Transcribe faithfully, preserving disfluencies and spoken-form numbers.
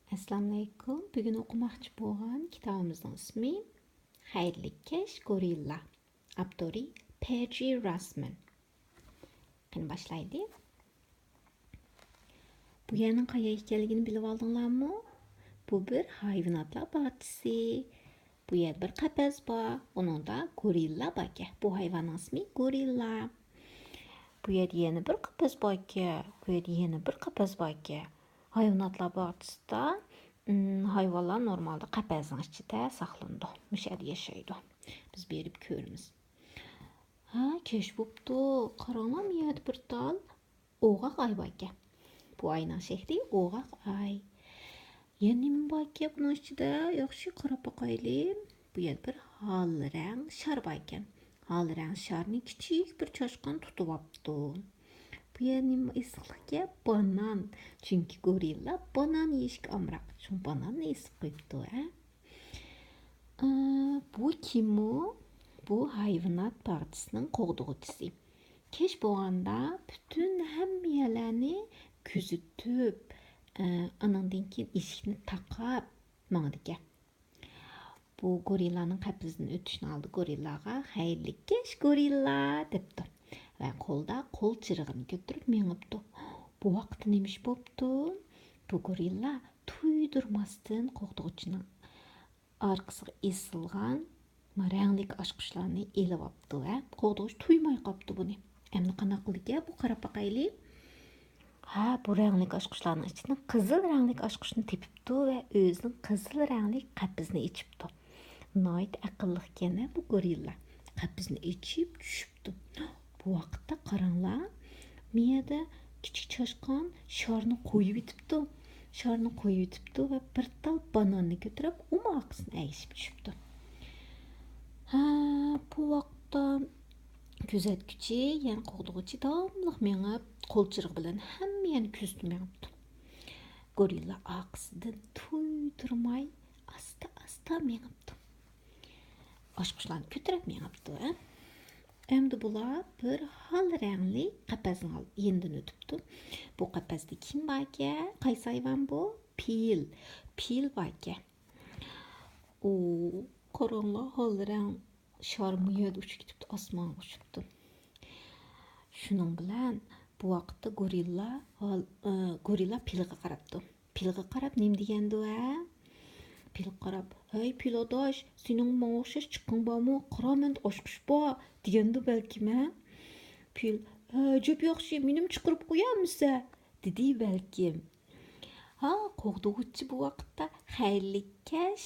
ئەسسالامۇئەلەيكۇم. بۈگۈن ئوقۇماقچى بولغان كىتابىمىزنىڭ ئىسمى خەيرلىك كەچ، گورىللا. ئاپتورى پېجى راسمەن. قېنى باشلايلى. بۇ يەرنىڭ قايا ئىكەنلىكىنى بىلىۋالدىڭلارمۇ؟ بۇ بىر ھايۋاناتلار باغچىسى. بۇ يەردە بىر قەپەس بار. ئۇنىڭدا گورىللا باركەن. بۇ ھايۋاننىڭ ئىسمى گورىللا. بۇ يەردە يەنە بىر قەپەس باركەن. بۇ يەردە يەنە بىر قەپەس باركەن. ھايۋاناتلار باغچىسىدا، ئىم، ھايۋانلار نورمالدا قەپەسنىڭ ئىچىدە ساقلىنىدۇ. مۇشۇ يەردە ياشايدۇ. بىز بېرىپ كۆرىمىز. ھە، كەچ بوپتۇ. قاراڭلار، مۇيەردە بىر تال ئوغاق ئاي باركەن. بۇ ئاينىڭ شەكلى ئوغاق ئاي. يەنە نېمە باركەن بۇنىڭ ئىچىدە؟ ياخشى قاراپ باقايلى. بۇ يەردە بىر ھال رەڭ شار باركەن. ھال رەڭ شارنى كىچىك بىر چاشقان تۇتۇۋاپتۇ. بۇ يەردە نېمە ئېسىقلىقكەن؟ بانان. چۈنكى گورىللا بانان يېيىشكە ئامراق. شۇڭا باناننى ئېسىپ قويۇپتۇ، ھە؟ ئا، بۇ كىمۇ؟ بۇ ھايۋانات باغچىسىنىڭ قوغدىغۇچىسى. كەچ بولغاندا پۈتۈن ھەممە يەرلەرنى كۆزىتىپ، ئە، ئانىڭدىن كېيىن ئىشىكنى تاقاپ ماڭىدىكەن. بۇ گورىللانىڭ قەپىسىدىن ئۆتۈشنىڭ ئالدىدا گورىللاغا «خەيرلىك كەچ، گورىللا!» دەپتۇ ۋە قولىدا قول چىرىغىنى كۆتۈرۈپ مېڭىپتۇ. بۇ ۋاقىتتا نېمە ئىش بوپتۇ؟ بۇ گورىللا تۇيدۇرماستىن قوغدىغۇچىنىڭ ئارقىسىغا ئېسىلغان رەڭلىك ئاچقۇچلارنى ئېلىۋاپتۇ ۋە قوغدىغۇچى تۇيماي قاپتۇ بۇنى. ئەمدى قانداق قىلىدىكەن بۇ؟ قاراپ باقايلى. ھە، بۇ رەڭلىك ئاچقۇچلارنىڭ ئىچىدىن قىزىل رەڭلىك ئاچقۇچنى تېپىپتۇ ۋە ئۆزىنىڭ قىزىل رەڭلىك قەپىسىنى ئېچىپتۇ. ناھايىتى ئەقىللىقكەن-ھە بۇ گورىللا. قەپىسىنى ئېچىپ چۈشۈپتۇ. بۇ ۋاقىتتا قاراڭلار، مۇ يەردە كىچىك چاشقان شارنى قويۇۋېتىپتۇ. شارنى قويۇۋېتىپتۇ ۋە بىر تال باناننى كۆتۈرۈپ، ئۇمۇ ئارقىسىنى ئەگىشىپ چۈشۈپتۇ. ھە، بۇ ۋاقىتتا كۆزەتكۈچى، يەنى قوغدىغۇچى داۋاملىق مېڭىپ، قول چىرىغى بىلەن ھەممە يەرنى كۆزىتىپ مېڭىپتۇ. گورىللا ئارقىسىدىن تۇيدۇرماي ئاستا-ئاستا مېڭىپتۇ. ئاچقۇچلارنى كۆتۈرۈپ مېڭىپتۇ، ھە؟ ئەمدى بۇلار بىر ھال رەڭلىك قەپەسنىڭ ئال-، يېنىدىن ئۆتۈپتۇ. بۇ قەپەستە كىم باركەن؟ قايسى ھايۋان بۇ؟ پىل. پىل باركەن. ئۇ، قاراڭلار، ھال رەڭ شار مۇ يەردە ئۇچۇپ كېتىپتۇ، ئاسمانغا ئۇچۇپتۇ. شۇنىڭ بىلەن بۇ ۋاقىتتا گورىللا ھال-، ئى، گورىللا پىلغا قاراپتۇ. پىلغا قاراپ نېمە دېگەندۇ، ھە؟ پىلغا قاراپ، «ھەي، پىل ئاداش، سېنىڭ ماڭا ئوخشاش چىقىڭ بارمۇ؟ قارا، مەندە ئاچقۇچ بار» دېگەندۇ بەلكىم، ھە؟ پىل، «ھە، جۈپ ياخشى، مېنىمۇ چىقىرىپ قويامسە؟» دېدى بەلكىم. ھا، قوغدىغۇچى بۇ ۋاقىتتا «خەيرلىك كەچ،